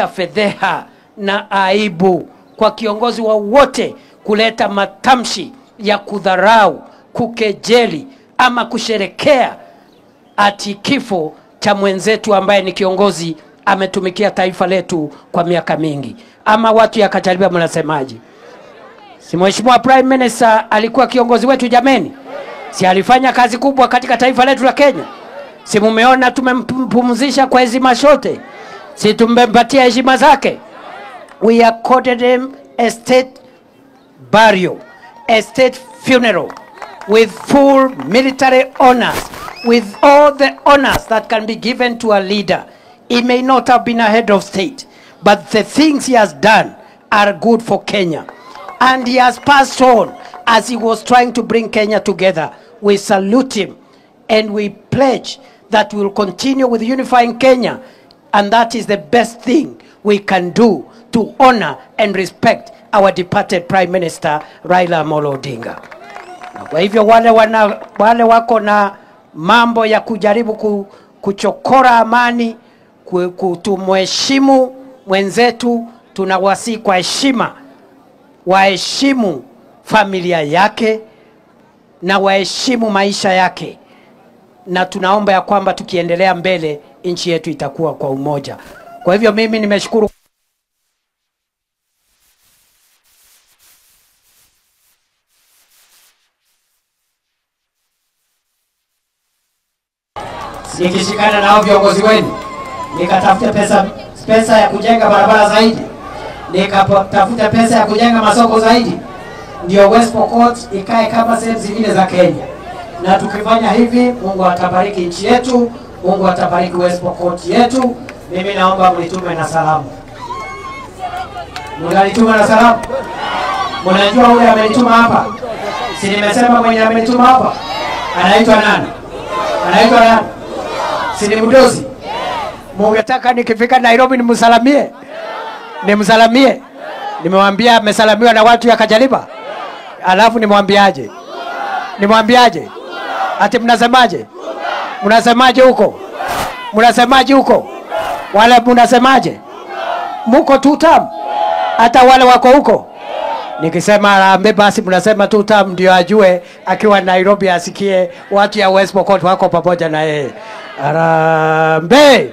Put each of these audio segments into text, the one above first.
Fedheha na aibu kwa kiongozi wa wote kuleta matamshi ya kudharau, kukejeli ama kusherekea ati kifo cha mwenzetu ambaye ni kiongozi ametumikia taifa letu kwa miaka mingi. Ama watu ya Kachaliba mnasemaje? Si Mheshimiwa Prime Minister alikuwa kiongozi wetu jameni? Si alifanya kazi kubwa katika taifa letu la Kenya? Si mumeona tumempumzisha kwa heshima zote? Si tumempatia heshima zake? We accorded him a state burial, a state funeral with full military honors, with all the honors that can be given to a leader. He may not have been a head of state, but the things he has done are good for Kenya. And he has passed on as he was trying to bring Kenya together. We salute him and we pledge that we will continue with unifying Kenya, and that is the best thing we can do to honor and respect our departed Prime Minister Raila Amolo Odinga. Na kwa hivyo wale wako na mambo ya kujaribu kuchokora amani, kutumheshimu mwenzetu, tunawasihi kwa heshima waheshimu familia yake na waheshimu maisha yake, na tunaomba ya kwamba tukiendelea mbele nchi yetu itakuwa kwa umoja. Kwa hivyo mimi nimeshukuru. Nikishikana nao viongozi wenu, nikatafute pesa ya kujenga barabara zaidi, nikatafute pesa ya kujenga masoko zaidi, ndio West Pokot ikae kama sehemu zingine za Kenya. Na tukifanya hivi, Mungu atabariki nchi yetu, Mungu atabariki West Pokot yetu. Mimi naomba mlitume na salamu. Mnalituma na salamu? Mnajua yule amelituma hapa? Si nimesema mwenye amelituma hapa? Anaitwa nani? Anaitwa nani? Si ni mdozi? Mungetaka nikifika Nairobi nimsalamie? Nimsalamie? Nimemwambia amesalamiwa na watu ya Kachaliba. Alafu nimwambiaje? Nimwambiaje? Ati mnasemaje? Mnasemaje huko? Mnasemaje huko? Wale mnasemaje? Muko two term? Hata wale wako huko? Nikisema harambee basi mnasema two term ndio ajue akiwa Nairobi asikie watu ya West Pokot wako pamoja na yeye. Harambee!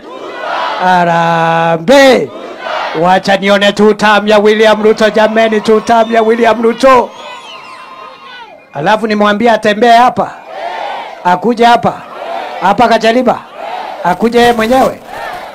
Harambee! Wacha nione two term ya William Ruto jameni, two term ya William Ruto. Alafu nimwambie atembee hapa. Akuje hapa. Hapa Kachaliba. Akuje yeye mwenyewe.